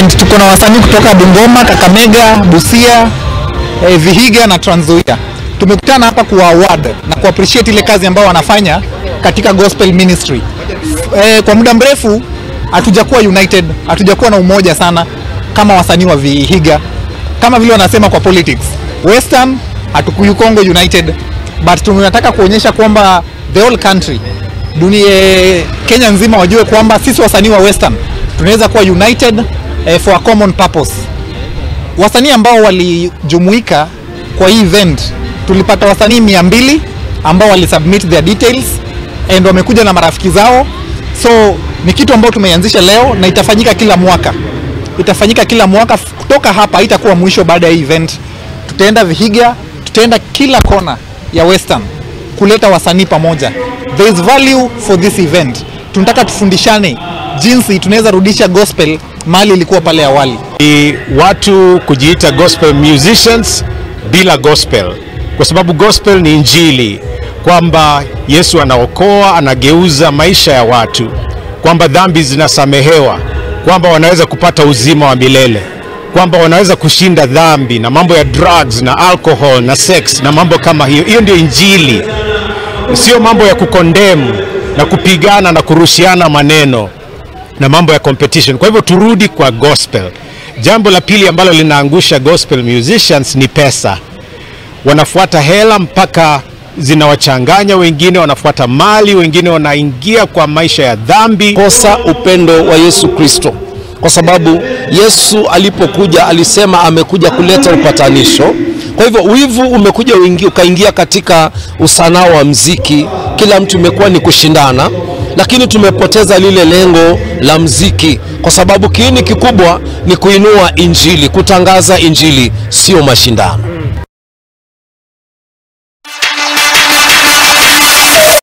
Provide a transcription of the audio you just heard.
And tuko na wasanii kutoka Bungoma, Kakamega, Busia, Vihiga na Trans Nzoia. Tumekutana hapa kuwa award na ku appreciate ile kazi ambayo wanafanya katika gospel ministry. Kwa muda mrefu hatujakuwa united, hatujakuwa na umoja sana kama wasanii wa Vihiga. Kama vile wanasema kwa politics, Western hatukuyu Congo united, but tunataka kuonyesha kwamba the whole country, dunia, Kenya nzima wajue kwamba sisi wasanii wa Western tunaweza kuwa united for a common purpose. Wasanii ambao walijumuika kwa hii event, tulipata wasanii 200 ambao walisubmit their details and wamekuja na marafiki zao. So ni kitu ambao tumeianzisha leo na itafanyika kila mwaka, itafanyika kila mwaka. Kutoka hapa haitakuwa mwisho. Baada ya hii event tutaenda Vihiga, tutaenda kila kona ya Western kuleta wasanii pamoja. There is value for this event. Tunataka tufundishane jinsi tunaweza rudisha gospel mahali ilikuwa pale awali. Ni watu kujiita gospel musicians bila gospel, kwa sababu gospel ni Injili, kwamba Yesu anaokoa, anageuza maisha ya watu, kwamba dhambi zinasamehewa, kwamba wanaweza kupata uzima wa milele, kwamba wanaweza kushinda dhambi na mambo ya drugs na alcohol na sex na mambo kama hiyo. Hiyo ndio Injili, sio mambo ya kucondemn na kupigana na kurushiana maneno na mambo ya competition. Kwa hivyo turudi kwa gospel. Jambo la pili ambalo linaangusha gospel musicians ni pesa. Wanafuata hela mpaka zinawachanganya, wengine wanafuata mali, wengine wanaingia kwa maisha ya dhambi. Kosa upendo wa Yesu Kristo, kwa sababu Yesu alipokuja alisema amekuja kuleta upatanisho. Kwa hivyo wivu umekuja ukaingia katika usanaa wa mziki, kila mtu imekuwa ni kushindana, lakini tumepoteza lile lengo la mziki, kwa sababu kiini kikubwa ni kuinua Injili, kutangaza Injili, sio mashindano.